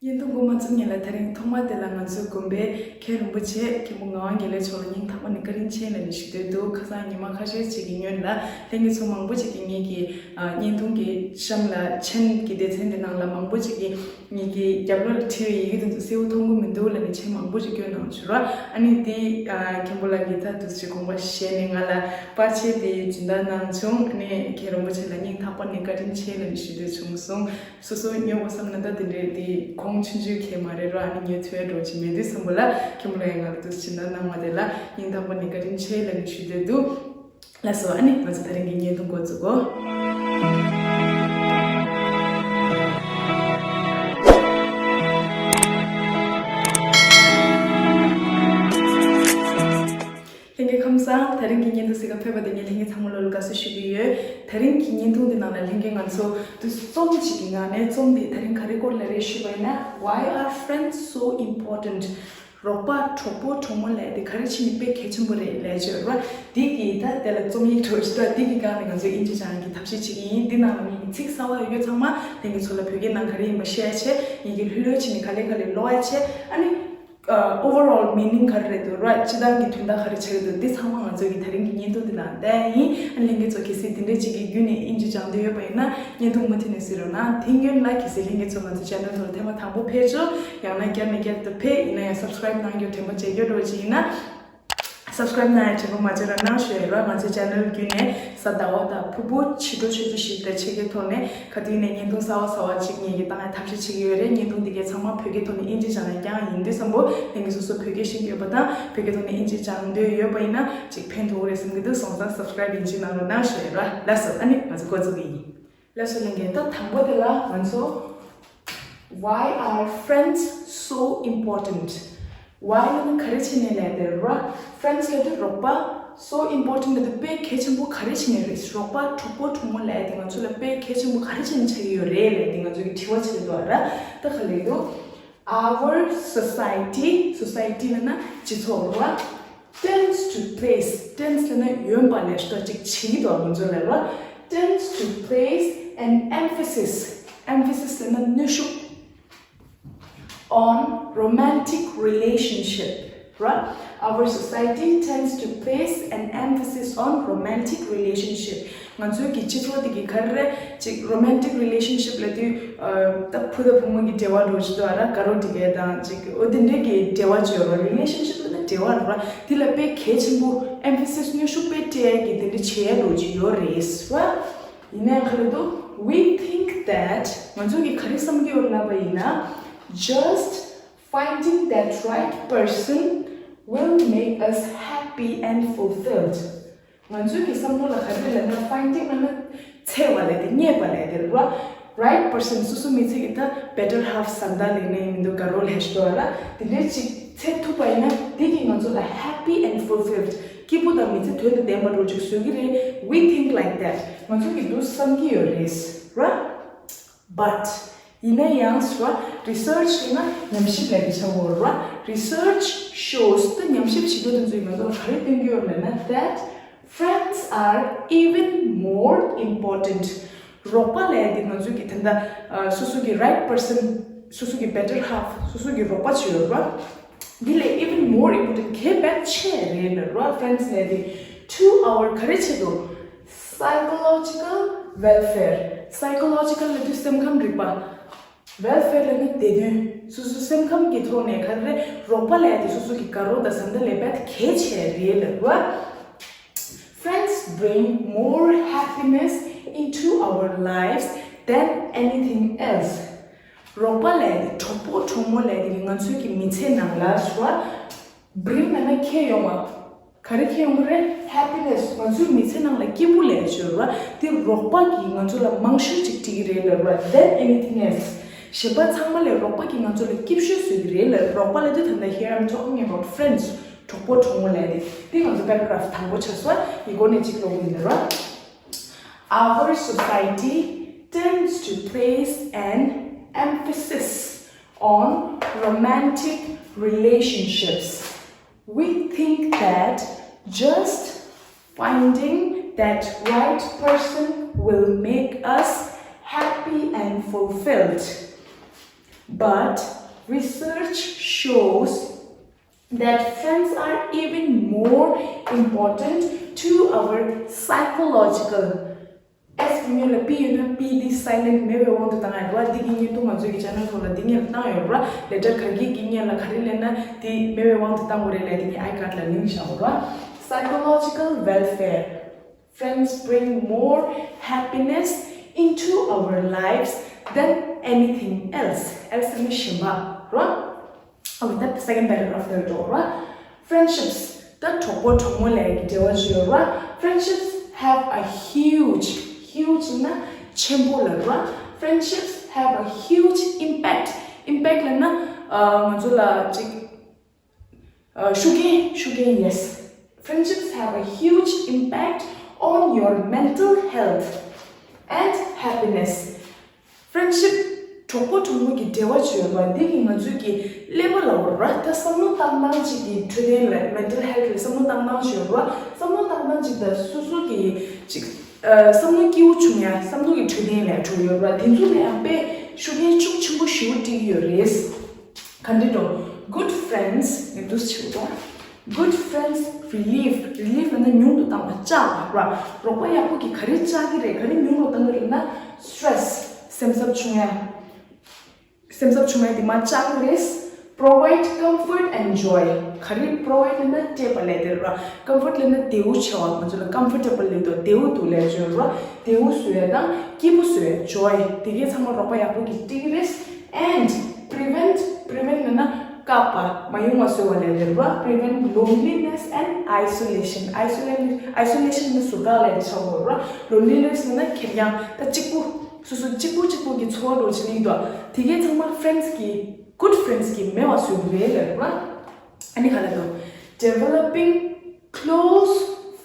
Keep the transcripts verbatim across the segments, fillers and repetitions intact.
བརྙན་ཐུང་འགོ་མ་བཙུགས་སྔོན་ལ་དེ་རིང་ཐོག་མ་དེ་ལ་ང་ཚོའི་དགོན་པའི་མཁན་རིན་པོ་ཆེ་མཁན་པོ་ངག་དབང་དགེ་ལེགས་མཆོག་ལ་སྙིང་ཐག་པ་ནས་བཀའ་དྲིན་ཆེ་ལབ་ནས་ཞུ་འདོད་འདུག་ཁ་སང་ཉི་མ་ཁ་ཤས་ཅིག་གི་སྔོན་ལ་ལྷན་རྒྱས་ཚོ་མང་པོ་ཅིག་གིས་ངེད་ཀྱི་ཨ་བརྙན་ཐུང་གི་གཤམ་ལ་མཆན་གྱི་སྡེ་ཚན་དེ་ནང་ལ་མང་པོ་ཅིག་གིས་ངེད་ཀྱི་རྒྱབ་ལོགས་ལ་བྲིས་པའི་ཡི་གེ་དེ་ཚོ་གསལ་པོ་མཐོང་གི་མི་འདུག་ལབ་ནས་མཆན་མང་པོ་ཅིག་བསྐྱོན་གནང་བྱུང་ར། ཨ་ནི་དེ་ཨ་མཁན་པོ་ལགས་ཀྱིས་ད་དུས་ཚོད་དགོངས་པ་བཞེས་ནས་ང་ལ་པར་ཆས་དེ་སྦྱིན་བདག་གནང་བྱུང་། ཨ་ནི་མཁན་རིན་པོ་ཆེ་ལ་སྙིང་ཐག་པ་ནས་བཀའ་དྲིན་ཆེ་ལབ་ནས་ཞུ་འདོད་བྱུང་སོང་། སོ་སོ་ཉོ་དགོས་བསམ་ན་ད་དེ་འདྲའི་དེ་གོང་ཆུང་ཆུང་གང་མ་རེད་ར། ཨ་ནི་ཉོ་ཐུབ་ཡ་འགྲོ་ཅིག་མེད་དུས་ཙམ་པ་ལ་མཁན་པོ་ལགས་ཡང་ང་ལ་དུས་སྦྱིན་བདག་གནང་བ་དེ་ལ་སྙིང་ཐག་པ་ནས་བཀའ་དྲིན་ཆེ་ལབ་ནས་ཞུ་འདོད་འདུག་ལགས་སོ། ཨ་ནི་ང་ཚོ་དེ་རིང་གི་བརྙན་ཐུང་འགོ་བཙུགས་གོ། ལྷན་རྒྱས་ཁམས་བཟང་། དེ་རིང་གི་བརྙན་ཐུང་གཟིགས་ག་ཕེབས་པ་དེ་ངས་ལྷན་རྒྱས་ཚང་མ་ལོ་ལ་དགའ་བསུ་ཞུ་གི་ཡོད། དེ་རིང་གི་བརྙན་ཐུང་འདི་ནང་ལ་ལྷན་རྒྱས་ང་ཚོ་དུས་རྩོམ་ཞིག་གི་ངང་ནས་རྩོམ་འདི་དེ་རིང་ག་རེ་སྐོར་ལ་རེད་ཞུས་པ་ཡིན་ན། Why are friends so important? རོགས་པ་གྲོགས་པོ་གྲོགས་མོ་ལབ་དེ་ག་རེ་བྱས་ནས་དཔེ་གལ་ཆེན་པོ་རེད་ལབ་ཅེས་ར། འདི་གི་ད་དེ་ལ་རྩོམ་ཡིག་འདྲ་བོ་ཞིག་འདུག་འདི་གི་སྒང་ནས་ང་ཚོས་ཨིན་ཇི་སྦྱང་གི་ཐབས་ཤེས་བྱེད་ཀྱི་ཡིན། འདི་ནང་ལ་ངེད་ཀྱི་ཚིག་གསར་པ་ཡོད་ཚང་མ་ལྷན་རྒྱས་ཚོ་ལ་བོད་སྐད་ནང་ག་རེ་ཡིན་པ་བཤད་ཡ་བྱས། ངེད་ཀྱིས་ལྷོད་ལྷོད་བྱས་ནས་ག་ལེ་ག་ལེ་ཀློག་ཡ་བྱས། ཨ་ནི། ཨ། overall meaning ག་རེ་རེད་འདུག་ར། སྤྱིར་བཏང་གི་དོན་དག་ག་རེ་ཆགས་ཀྱི་འདུག་འདི་ཚང་མ་ང་ཚོ་གི་དེ་རིང་གི་བརྙན་ཐུང་འདི་ནང་བསྟན་ཡིན། ཨ་ནི་ལྷན་རྒྱས་ཚོ་གལ་སྲིད་དེ་འདྲའི་ཅིག་གི་བརྒྱུད་ནས་ཨིན་ཇི་སྦྱང་འདོད་ཡོད་པ་ཡིན་ན་བརྙན་ཐུང་མུ་མཐུད་ནས་གཟིགས་རོགས་གནང་། དེ་སྔོན་ལ་གལ་སྲིད་ལྷན་རྒྱས་ཚོ་ང་ཚོ་ཆེ་ནལ་ཐོག་ལ་ཐེངས་མ་དང་པོ་ཕེབས་བྱུང་ཡང་ན་བསྐྱར་ནས་བསྐྱར་དུ་ཕེབས་ཡིན་ན་ཡང་སབ་སི་ཀ་རེབ་གནང་རྒྱུ་དྲན་པ་བརྗེད་རྒྱུ་འདྲ་བོ་ཅིག་ཡིན་ན། སབ་སི་ཀ་རེབ་གནང་ཡ་དྲན་པ་མ་བརྗེད་རོགས་གནང་ཞུ་ཡ་ར། ང་ཚོའི་ཆེ་ནལ་བརྒྱུད་ནས་གཟའ་ཟླ་བ་དང་ཕུར་བུ་ཕྱི་དྲོ་ཆུ་ཚོད་བཞི་དང་ཕྱེད་ཀའི་ཐོག་ནས་ག་དུས་ནས་བརྙན་ཐུང་གསར་པ་གསར་པ་ཅིག་ངེད་ཀྱིས་བཏང་ཡ་ཐབས་ཤེས་བྱེད་ཀྱི་ཡོད་རེད། བརྙན་ཐུང་འདི་གའི་ཚང་མ་བོད་སྐད་ཐོག་ནས་ཨིན་ཇི་སྦྱང་ཡ་རྐྱང་ཡིན་དུས་ཙམ་པོ་ལྷན་རྒྱས་སོ་སོ་བོད་སྐད་ཤེས་ཀྱི་ཡོད་པ་དང་བོད་སྐད་ཐོག་ནས་ཨིན་ཇི་སྦྱང་འདོད་ཡོད་པ་ཡིན་ན་ཅིག་ཕན་ཐོགས་རེད་བསམ་གྱི་འདུག་སོང་ཙང་སབ་སི་ཀ་རེབ་ཡིན་གཅིག་གནང་རོགས་གནང་ཞུ་ཡ་ར། ལགས་སོ། ཨ་ནི་ང་ཚོ་འགོ་བཙུགས་ཀྱི་ཡིན། ལགས་སོ་ལྷན་རྒྱས། ད་དང་པོ་དེ་ལ་ང་ཚོ། Why are friends so important? Why ལབ་ན་ག་རེ་བྱས་ནས་ལབ་དེ་ར། Friends ལབ་དུས་རོགས་པ། So important ལབ་དུས་དཔེ་གལ་ཆེན་པོ་ག་རེ་བྱས་ནས་རེད། རོགས་པ་གྲོགས་པོ་གྲོགས་མོ་ལབ་དེ་ང་ཚོ་ལ་དཔེ་གལ་ཆེན་པོ་ག་རེ་བྱས་ནས་ཆགས་ཀྱི་ཡོད་རེད་ལབ་དེ་ང་ཚོ་གི་དྲི་བ་བྱེད་འདུག་ར། ད་ག་ལབ་འདུག Our society, society ལབ་ན་སྤྱི་ཚོགས་ར། Tends to place, tends ལབ་ན་ཡོན་པ་ལས་ཤོ་ཅིག་བྱེད་ཀྱི་འདུག་ང་ཚོ་ལ་ར། Tends to place an emphasis, emphasis ལབ་ན་གནོན་ཤུགས། On romantic relationship ར། Our society tends to place an emphasis on romantic relationship. ང་ཚོའི་གི་སྤྱི་ཚོགས་འདི་གི་ག་རེ་རེད་ཅིག་romantic relationship ལབ་དུས་ཨ་ད་བུ་དང་བུ་མོ་གི་འབྲེལ་བ་འདྲ་བོ་ཅིག་འདུག་ཨ་ར། དགའ་རོགས་འདི་གའི་དང་ཅིག་འོ་དེ་འདྲའི་གི་འབྲེལ་བ་ཅིག་ཡོད་ར། Relationship ལབ་ན་འབྲེལ་བ་ར། དེ་ལ་དཔེ་གལ་ཆེན་པོ་emphasis གནོན་ཤུགས་དཔེ་སྤྲད་ཡ་གི་དེ་འདྲ་བྱེད་ཡ་འདྲ་བོ་ཅིག་ཡོད་རེད་ར། ཡིན་ན་ཡང་ག་རེ་འདུག We think that ང་ཚོ་གི་ག་རེ་བསམ་གྱི་ཡོད་ལབ་པ་ཡིན་ན། Just finding that right person will make us happy and fulfilled. ང་ཚོའི་གི་བསམ་བློ་ལ་ག་རེ་ལབ་ན་finding ལབ་ན་འཚོལ་བ་ལབ་དེ་རྙེད་པ་ལབ་དེ་ར། Right person སོ་སོ་མི་ཚེ་གི་ད་better half བཟའ་ཟླ་ལབ་ན་ཡིན་མི་འདུག་དགའ་རོགས་ལབ་ཤེས་འདུག་ཨ་ར། དེ་འདྲའི་ཅིག་འཚོལ་ཐུབ་པ་ཡིན་ན་དེ་གིས་ང་ཚོ་ལ་happy and fulfilled སྐྱིད་པོ་དང་མི་ཚེ་དོན་དང་ལྡན་པ་འདྲ་བོ་ཅིག་བཟོ་གི་རེད། We think like that. ང་ཚོ་གི་འདུག་བསམ་གྱི་ཡོད་རེད་ར། But ཡིན་ན་ཡང་སུ་research ཡིན་ན་ཉམས་ཞིབ་ལབ་ཀྱི་ཆ་བོ་ར། Research shows ད་ཉམས་ཞིབ་བྱེད་རྒྱུ་དེ་ཚོས་ང་ཚོ་ལ་ག་རེ་སྟོན་གྱི་ཡོད་ལབ་ན། That friends are even more important. རོགས་པ་ལབ་དེ་ང་ཚོ་གི་ད་ལྟ་ཨ་སོ་སོ་གི་right person སོ་སོ་གི་better half སོ་སོ་གི་རོགས་པ་ཅིག་ཡོད་ར། འདི་ལས་even more important གལ་དཔེ་ཆེ་རེད་ལབ་ར། Friends ལབ་དེ་to our ག་རེ་ཆེད་དུ། Psychological welfare. Psychological ལབ་དུས་སེམས་ཁམས་རིག་པ། Welfare ལབ་ན་བདེ་དོན། སོ་སོ་སེམས་ཁམས་ཀྱི་ཐོག་ནས་ག་རེ་རོགས་པ་ལབ་དེ་སོ་སོ་གི་དགའ་རོགས་དང་བཟའ་ཟླ་ལས་དཔེ་གལ་ཆེ་རེད་ལབ་ར། Friends bring more happiness into our lives than anything else. རོགས་པ་ལབ་དེ་གྲོགས་པོ་གྲོགས་མོ་ལབ་དེ་ང་ཚོའི་གི་མི་ཚེ་ནང་ལ་སུ་བ། Bring ལབ་ན་ཁྱེར་ཡོང་བ། ག་རེ་ཁྱེར་ཡོང་གི་རེད། Happiness ང་ཚོའི་མི་ཚེ་ནང་ལ་སྐྱིད་པོ་ལབ་ཡ་ཅིག་ཡོད་ར། དེ་རོགས་པ་གིས་ང་ཚོ་ལ་མང་ཤོས་ཅིག་སྤྲད་ཀྱི་རེད་ལབ་ར། Than anything else གཞན་པ་ཚང་མ་ལས་རོགས་པ་གིས་ང་ཚོ་ལ་སྐྱིད་ཤོས་བཟོ་གི་རེད་ལབ། རོགས་པ་ལབ་དུས་ད་ལྟ་here I'm talking about friends གྲོགས་པོ་གྲོགས་མོ་ལབ་དེ། དེ་ང་ཚོ་paragraph དང་པོ་ཆགས་སོང་། ཡིག་སྐོར་ནས་གཅིག་ཀློག་གི་ཡིན་ར། Our society tends to place an emphasis on romantic relationships. We think that just finding that right person will make us happy and fulfilled. But research shows that friends are even more important to our psychological. S ཉིད་ལ་P ཡོད་ན་P འདི་silent མེད་པའི་དབང་དུ་བཏང་ཡ་རེད་བ། འདི་གི་བརྙན་ཐུང་ང་ཚོའི་གི་channel ཐོག་ལ་འདི་ངས་བཏང་ཡོད་རེད་བ། letter ག་གི་གི་བརྙན་ལ་ག་རེ་ལབ་ན་འདི་མེད་པའི་དབང་དུ་བཏང་དགོས་རེད་ལབ་འདི་ངས་icard ལ་link བཞག་ཡོད་རེད་བ། Psychological welfare. Friends bring more happiness into our lives than anything else. Else ནི་གཞན་པ་རེད་བ། Okay, the second paragraph དེར་འགྲོ་ར། Friendships ད་གྲོགས་པོ་གྲོགས་མོ་ལས་ཀྱི་འབྲེལ་བ་ཅིག་ཡོད་ར། Friendships have a huge, huge ན་ཆེན་པོ་ལ་ར། Friendships have a huge impact. Impact ལ་ན་ང་ཚོ་ལ་ཅིག་ཤུགས་རྐྱེན་ཤུགས་རྐྱེན། Yes, friendships have a huge impact on your mental health and happiness. Friendship གྲོགས་པོ་གྲོགས་མོ་གི་འབྲེལ་བ་ཅིག་ཡོད་པ་འདི་གིས་ང་ཚོའི་གི་ཀླད་པ་ལ་འོ་ར་ད་བསམ་བློ་བཏང་སྟངས་ཅིག་གི་འཕྲོད་བསྟེན་ལ་mental health ལ་བསམ་བློ་བཏང་སྟངས་ཅིག་ཡོད་ར། བསམ་བློ་བཏང་སྟངས་ཅིག་དང་སོ་སོ་གི་ཅིག་བསམ་བློ་སྐྱིད་པོ་བྱུང་ཡ་བསམ་བློ་གི་འཕྲོད་བསྟེན་ལ་འགྲོ་ཡོད་ར། དེ་ཚོ་ལ་ཡང་དཔེ་ཤུགས་རྐྱེན་ཤུགས་ཆེན་པོ་ཞེ་པོ་སྤྲད་ཀྱི་ཡོད་རེད། ག་འདྲ་འགྲོ། Good friends ངས་འདུག་ཆེ་བོ། Good friends relieve, relieve ལབ་ན་ཉུང་དུ་བཏང་བ་བཅག་པ་ར། རོགས་པ་ཡག་པོ་གིས་ག་རེ་བཅག་གི་རེད། ག་རེ་ཉུང་དུ་བཏང་གི་རེད་ན་stress སེམས་འཚབ་བྱུང་ཡ། སེམས་འཚབ་བྱུང་ཡ་དེ་མར་བཅག་གི་རེད། Provide comfort and joy ག་རེ་provide ལབ་ན་སྤྲད་པ་ལབ་དེ་ར། Comfort ལབ་ན་བདེ་པོ་བྱ་བ། ང་ཚོ་ལ་comfortable ལབ་དུས་བདེ་པོ་འདུག་ལབ་ཅིག་ཡོད་ར། བདེ་པོ་བཟོ་ཡ་དང་སྐྱིད་པོ་བཟོ་ཡ་joy དེ་གའི་ཚང་མ་རོགས་པ་ཡག་པོ་གིས་སྤྲད་ཀྱི་རེད། And prevent, prevent ལབ་ན་བཀག་པ། མ་ཡོང་བ་བཟོ་བ་ལབ་དེ་ར། Prevent loneliness and isolation. Isolation, isolation ནི་ཟུར་བཀག་ལབ་དེ་ཆགས་ཡོད་ར། Loneliness ལབ་ན་ཁེར་རྐྱང་ད་གཅིག་པུ། སོ་སོ་གཅིག་པུ་གཅིག་པུ་གི་འཚོ་བ་འགྲོ་བྱེད་ཀྱི་འདུག་དེ་གའི་ཚང་མ་friends གི་good friends གི་མེད་པ་བཟོ་གི་རེད་ལབ་ར། ཨ་ནི་ག་ལ་དོ། Developing close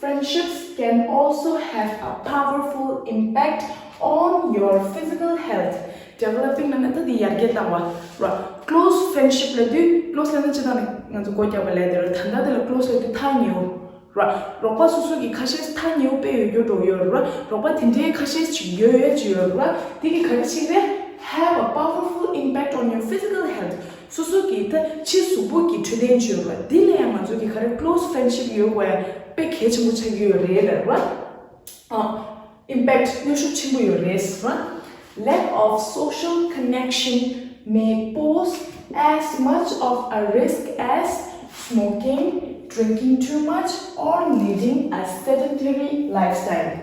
friendships can also have a powerful impact on your physical health. Developing ལབ་ན་ད་དེ་ཡར་རྒྱས་བཏང་བ་ར། Close friendship ལབ་དུས་close ལབ་ན་སྤྱིར་བཏང་ནས་ང་ཚོ་སྒོ་རྒྱག་པ་ལབ་དེ་ར། ད་ལྟ་དེ་ལ་close ལབ་དུས་ཐག་ཉེ་བོ། ར། རོགས་པ་སོ་སོ་གི་ཁ་ཤས་ཐག་ཉེ་བོ་དཔེ་ཡོད་རྒྱུ་འགྲོ་ཡོད་ར། རོགས་པ་དེ་འདྲའི་ཁ་ཤས་ཅིག་ཡོད་ཡོད་ཅིག་ཡོད་ར། དེ་གི་ག་རེ་ཅིག་རེད། Have a powerful impact on your physical health. སོ་སོ་གི་ད་ཕྱི་གཟུགས་པོ་གི་འཕྲོད་བསྟེན་ཅིག་ཡོད་ར། དེ་ལ་ཡང་ང་ཚོ་གི་ག་རེ་close friendship ཡོད་པ་དཔེ་གལ་ཆེན་པོ་ཆགས་ཀྱི་ཡོད་རེད་ལབ་ར། ཨ། Impact གནོན་ཤུགས་ཆེན་པོ་ཡོད་རེད་ཟེར་བ། Lack of social connection may pose as much of a risk as smoking, drinking too much, or leading a sedentary lifestyle.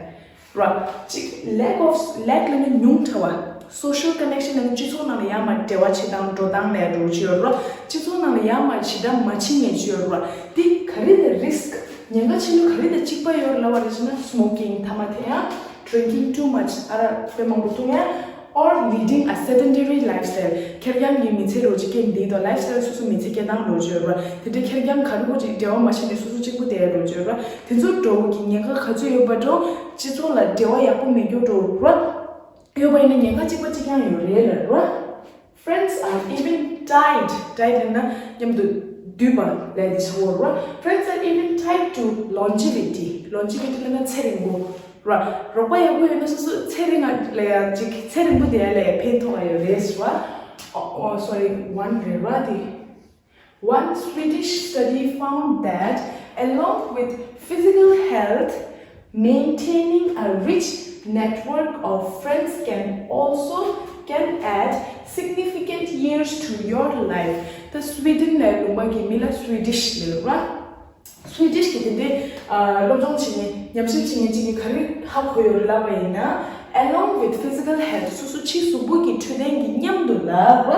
ར། གཅིག lack of, lack ལབ་ན་ཉུང་དྲགས་པ། Social connection ལབ་ན་སྤྱི་ཚོགས་ནང་ལ་ཡར་མར་འབྲེལ་བ་བྱེད་སྟངས་འགྲོ་སྟངས་ལ་འགྲོ་གི་ཡོད་ར། སྤྱི་ཚོགས་ནང་ལ་ཡར་མར་ཞེ་དྲག་མ་ཕྱིན་ནས་ཅིག་ཡོད་ར། འདི་ག་རེ་ལ་risk ཉེན་ཁ་ཆེ་ཤོས་ག་རེ་དང་གཅིག་པ་ཡོད་ལབ་པ་རེད་ཟེར་ན་smoking ཐ་མ་དེ་ཡང་drinking too much ཨ་རག་དཔེ་མང་པོ་འཐུང་ཡ། Or leading a sedentary lifestyle ཁེར་རྐྱང་གི་མི་ཚེ་རོ་གཅིག་སྐྱེལ་འདི་དང་lifestyle སོ་སོ་མི་ཚེ་སྐྱེལ་སྟངས་རོ་གཅིག་ཡོད་ར། དེ་འདྲའི་ཁེར་རྐྱང་ག་རེ་གོ་ཅིག་འབྲེལ་བ་མ་བྱས་ནས་སོ་སོ་གཅིག་པུ་བསྡད་ཡ་རོ་གཅིག་ཡོད་ར། དེ་ཚོ་འགྲོ་གི་ཉེན་ཁ་ག་ཚོད་ཡོད་པ་འགྲོ། སྤྱི་ཚོགས་ལ་འབྲེལ་བ་ཡག་པོ་མེད་རྒྱུ་འགྲོ་ར། ཡོད་པ་ཡིན་ན་ཉེན་ཁ་གཅིག་པ་གཅིག་རྐྱང་ཡོད་རེད་ལབ་ར། Friends are even tied, tied ལབ་ན་མཉམ་དུ་འདུས་པ་ལབ་དེ་ཆགས་ཡོད་ར། Friends are even tied to longevity. Longevity ལབ་ན་ཚེ་རིང་པོ་ར། རོགས་པ་ཡག་པོ་ཡོད་ན་སོ་སོ་ཚེ་རིང་ང་ལ་ཡང་ཅིག་ཚེ་རིང་པོ་དེ་ཡ་ལ་ཡང་ཕན་ཐོགས་ཡ་ཡོད་རེད་ཟེར་བ། Oh, oh, sorry, one རེད་ར་དེ། One Swedish study found that along with physical health, maintaining a rich network of friends can also can add significant years to your life. ད་Sweden ལ་ལུང་པ་གི་མི་ལ་Swedish ལབ་ར། Swedish གི་དེ་འདྲའི་ཨ་སློབ་སྦྱོང་བྱེད་མཁན་ཉམས་ཞིབ་བྱེད་མཁན་གཅིག་གིས་ག་རེ་ཧ་གོ་ཡོད་རེད་ལབ་པ་ཡིན་ན། Along with physical health སོ་སོ་ཕྱི་གཟུགས་པོ་གི་འཕྲོད་བསྟེན་གྱི་མཉམ་དུ་ལ་ར།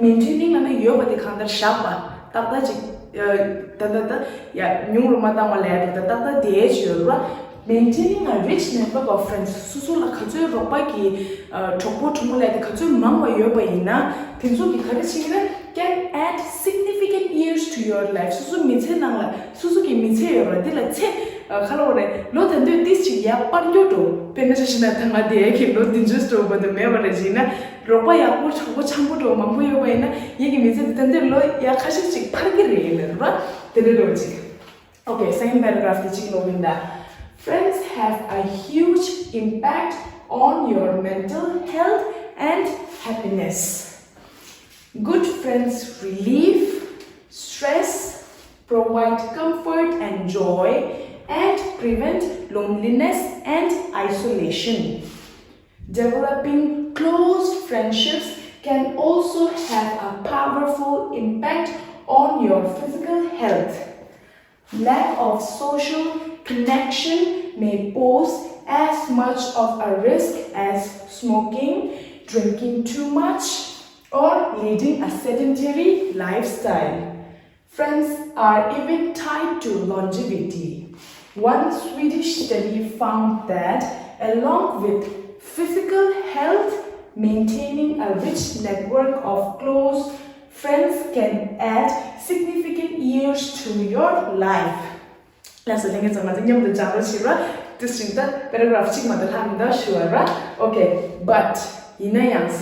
Maintaining ལབ་ན་ཡོད་པ་དེ་གང་ལྟར་བཞག་པ་ཏག་ཏག་ཅིག་ཨ་ད་ད་ད་ཡ་ཉུང་རུ་མ་བཏང་བ་ལས་དེ་ད་ཏག་ཏག་དེ་ཅིག་ཡོད་ར། Maintaining a rich network of friends སོ་སོ་ལ་ག་ཚོད་རོགས་པ་གི་ཨ་གྲོགས་པོ་གྲོགས་མོ་ལས་དེ་ག་ཚོད་མང་བ་ཡོད་པ་ཡིན་ན་དེ་ཚོ་གི་ག་རེ་བྱེད་ཀྱི་རེད། Can add significant years to your life སོ་སོ་མི་ཚེ་ནང་ལ་སོ་སོ་གི་མི་ཚེ་ཡོད་ར་འདི་ལ་ཚེ་ཨ་ག་ལ་བ་རེད་ལོ་ད་འདོད་ཏིས་ཅིག་ཡར་སྤར་རྒྱུ་འགྲོ། དཔེར་ན་ཆ་བཞག་ན་ད་ང་དེ་ཡ་གི་ལོ་བདུན་ཅུ་འགྲོ་བ་དུ་མེད་པ་རེད་ཅིག་ན་རོགས་པ་ཡག་པོ་གྲོགས་པོ་འཆམ་པོ་འགྲོ་མང་པོ་ཡོད་པ་ཡིན་ན་ཡིན་གི་མི་ཚེ་འདི་ད་འདོད་ལོ་ཡར་ཁ་ཤས་ཅིག་འཕར་གི་རེད་ལ་ར། དེ་འདྲ་འགྲོ་ཅིག Okay, second paragraph དེ་གཅིག་ཀློག་ཡིན་ད། Friends have a huge impact on your mental health and happiness. Good friends relieve stress, provide comfort and joy, and prevent loneliness and isolation. Developing close friendships can also have a powerful impact on your physical health. Lack of social connection may pose as much of a risk as smoking, drinking too much, or leading a sedentary lifestyle. Friends are even tied to longevity. One Swedish study found that, along with physical health, maintaining a rich network of close friends can add significant years to your life. ལགས་སོ། ལྷན་རྒྱས་ཚོ་ང་ཚོ་མཉམ་དུ་སྦྱང་རོགས་བྱེད་ར། དེ་བཞིན་ད་paragraph གཅིག་མ་གཏོགས་ལྷག་མི་འདུག་ཞུ་བ་ར། Okay, but ཡིན་ན་ཡང་།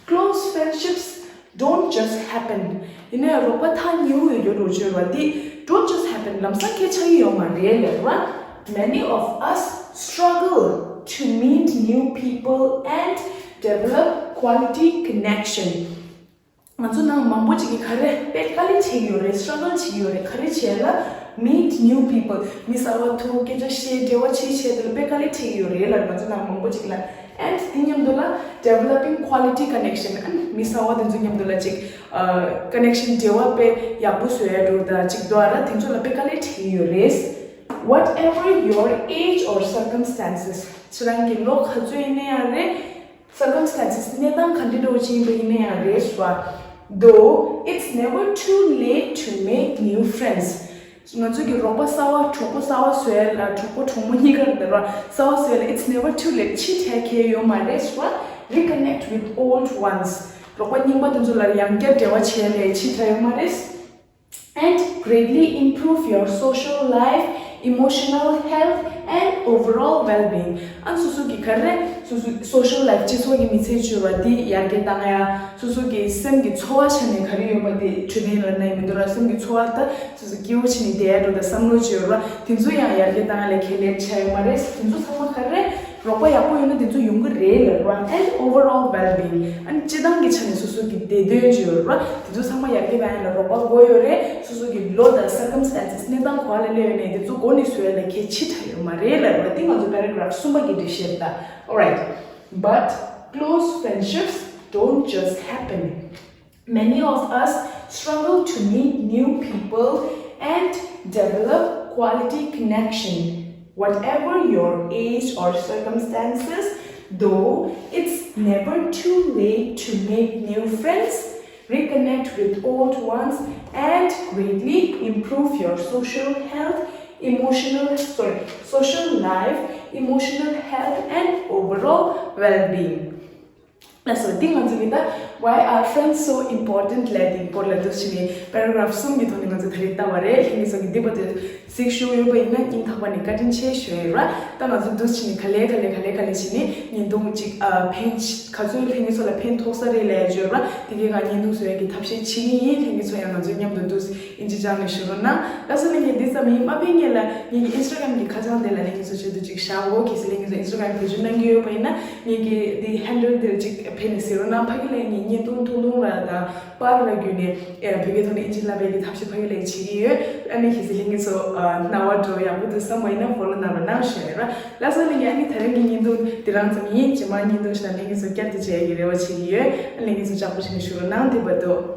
Close friendships don't just happen. ཡིན་ན་ཡང་རོགས་པ་ཐག་ཉེ་བོ་ཡོད་རྒྱུ་རོགས་བྱོས་ར་དེ་don't just happen. ལམ་སང་ཁེ་ཆགས་ཀྱི་ཡོད་མ་རེད་ལབ་ར། Many of us struggle to meet new people and develop quality connection. ང་ཚོ་ནང་མང་པོ་ཅིག་གིས་ག་རེ་དཔེ་དཀའ་ལས་བྱེད་ཀྱི་ཡོད་རེད། struggle བྱེད་ཀྱི་ཡོད་རེད། ག་རེ་བྱས་ལ། Meet new people. མི་གསར་པ་ཐུག་སྐད་ཆ་བཤད་འབྲེལ་བ་བྱེད་བྱས་དེ་ལ་དཔེ་དཀའ་ལས་བྱེད་ཀྱི་ཡོད་རེད་ལ། ང་ཚོ་ནང་མང་པོ་ཅིག་ལ། And དེ་མཉམ་དུ་ལ་developing quality connection. ཨ་ནི་མི་གསར་པ་དེ་ཚོ་མཉམ་དུ་ལ་ཅིག་ཨ་connection འབྲེལ་བ་དཔེ་ཡག་པོ་བཟོ་ཡ་འགྲོ་དང་ཅིག་འདུག་ཨ་ར། དེ་ཚོ་ལ་དཔེ་དཀའ་ལས་བྱེད་ཀྱི་ཡོད་རེད། Whatever your age or circumstances. ཁྱེད་རང་གི་ལོ་ག་ཚོད་ཡིན་ན་ཡང་རེད། Circumstances གནས་སྟངས་ག་འདྲ་འདྲ་བོ་ཅིག་ཡིན་པ་ཡིན་ན་ཡང་རེད་ཞུ་བ། Though it's never too late to make new friends. ང་ཚོ་གི་རོགས་པ་གསར་པ་གྲོགས་པོ་གསར་པ་བཟོ་ཡ་ལ། གྲོགས་པོ་གྲོགས་མོ་གཉིས་ཀར་འདི་ར་གསར་པ་བཟོ་ཡ་ལ། It's never too late. ཕྱི་དྲགས་གལ་ཡོད་མ་རེད་ཞུ་བ། Reconnect with old ones. རོགས་པ་རྙིང་པ་དེ་ཚོ་ལ་ཡང་བསྐྱར་འབྲེལ་བ་བྱས་ལས་ཕྱི་དྲགས་ཡོད་མ་རེད། And greatly improve your social life, emotional health, and overall well-being. ཨ་སོ་སོ་གི་ག་རེ་སོ་སོ་social life སྤྱི་ཚོགས་ཀྱི་མི་ཚེ་བཅོལ་བ་དེ་ཡར་རྒྱས་བཏང་ཡ། སོ་སོ་གི་སེམས་ཀྱི་ཚོར་བ་ཆ་ནས་ག་རེ་ཡོད་པ་དེ་འཕྲོད་བསྟེན་ལ་ནས་མི་འདུག་ར། སེམས་ཀྱི་ཚོར་བ་ད་སོ་སོ་སྐྱིད་པོ་བྱས་ནས་བསྡད་ཡ་འགྲོ་ད་བསམ་བློ་བཅོལ་བ་དེ་ཚོ་ཡང་ཡར་རྒྱས་བཏང་ཡ་ལ་ཁེ་ལས་ཆགས་ཡོད་མ་རེད། དེ་ཚོ་ཚང་མ་ག་རེ། རོགས་པ་ཡག་པོ་ཡོད་ན་དེ་ཚོ་ཡོང་གི་རེད་ལབ་ར། And overall well-being. ཨ་ནི་སྤྱི་བཏང་གི་ཆ་ནས་སོ་སོ་གི་བདེ་དོན་བཅོལ་ར། དེ་ཚོ་ཚང་མ་ཡར་རྒྱས་བཏང་ཡ་ལ་རོགས་པ་དགོས་ཡོད་རེད། སོ་སོ་གི་ལོ་དང་circumstances གནས་སྟངས་ག་པ་ལ་སླེབས་ཡོད་ནའི་དེ་ཚོ་མགོ་ནས་བཟོ་ཡ་ལ་གལ་ཆེ་དྲགས་ཡོད་མ་རེད་ལབ་ར། དེ་ང་ཚོ་paragraph གསུམ་པ་གི་འགྲེལ་བཤད་ད། Alright, but close friendships don't just happen. Many of us struggle to meet new people and develop quality connection. Whatever your age or circumstances, though, it's never too late to make new friends, reconnect with old ones, and greatly improve your social health, emotional, sorry, social life, emotional health, and overall well-being. ལགས་སོ། འདི་ང་ཚོ་གི་ད་Why are friends so important ལབ་དེའི་སྐོར་ལ་འདུག་སེ་ནས་paragraph གསུམ་གྱི་ཐོག་ནས་ང་ཚོ་ད་རེས་བལྟས་པ་རེད། ལྷན་རྒྱས་ཚོ་གི་འདི་བར་དུ་གཟིགས་བཞུགས་ཡོད་པ་ཡིན་ན་སྙིང་ཐག་པ་ནས་བཀའ་དྲིན་ཆེ་ཞུ་ཡ་ཡོད་ར། ད་ང་ཚོ་འདུག་སེ་ནས་ག་ལེ་ག་ལེ་ག་ལེ་ག་ལེ་བྱས་ནས་བརྙན་ཐུང་ཅིག་ཨ་ཕན་ག་ཚོད་ལྷན་རྒྱས་ཚོ་ལ་ཕན་ཐོགས་ས་རེད་ལབ་ཡ་ཡོད་ར། དེ་གའི་སྒང་བརྙན་ཐུང་བཟོ་ཡ་གི་ཐབས་ཤེས་བྱེད་ཀྱི་ཡིན། ལྷན་རྒྱས་ཚོ་ཡང་ང་ཚོ་མཉམ་དུ་འདུག་སེ་ཨིན་ཇི་སྦྱངས་ནས་བཞུགས་རོགས་གནང་། ལགས་སོ། ལྷན་རྒྱས་འདི་ཙམ་ཡིན། མ་ཕན་སྔོན་ལ་ངེད་ཀྱི་Instagram གི་ཁ་བྱང་དེ་ལ་ལྷན་རྒྱས་ཚོ་ཆེད་དུ་ཅིག་བཞག་གོ་གལ་སྲིད་ལྷན་རྒྱས་ཚོ་Instagram བེད་སྤྱོད་གནང་གི་ཡོད་པ་ཡིན་ན་ངེད་ཀྱི་འདི་handle དེར་ཅིག་ཕེབས་ནས་གཟིགས་རོགས་གནང་། ཕ་གི་ལ་ངས་བརྙན་ཐུང་ཐུང་ཐུང་ར་དང་པར་ར་བརྒྱུད་ནས་ཨེ་བོད་སྐད་ཐོག་ནས་ཨིན་ཇི་བསླབ་པའི་གི་ཐབས་ཤེས་ཕ་གི་ལ་བྱེད་ཀྱི་ཡོད། ཨ་ནི་གལ་སྲིད་ལྷན་རྒྱས་ཚོ་ཨ་རྣ་བ་འགྲོ་ཡག་པོ་འདུག་བསམ་པ་ཡིན་ན་follow གནང་རོགས་གནང་ཞུ་ཡ་ཡིན་ར། ལགས་སོ། ལྷན་རྒྱས་ཨ་ནི་དེ་རིང་གི་བརྙན་ཐུང་འདི་རང་ཙམ་ཡིན། རྗེས་མ་བརྙན་ཐུང་ཞིག་ནང་ལྷན་རྒྱས་ཚོ་བསྐྱར་དུ་མཇལ་ཡ་གི་རེ་བ་བྱེད་ཀྱི་ཡོད། ཨ་ལྷན་རྒྱས་ཚོ་ལྕགས་པོ་བྱས་ནས་བཞུགས་རོགས་གནང་། དེ་བར་དུ།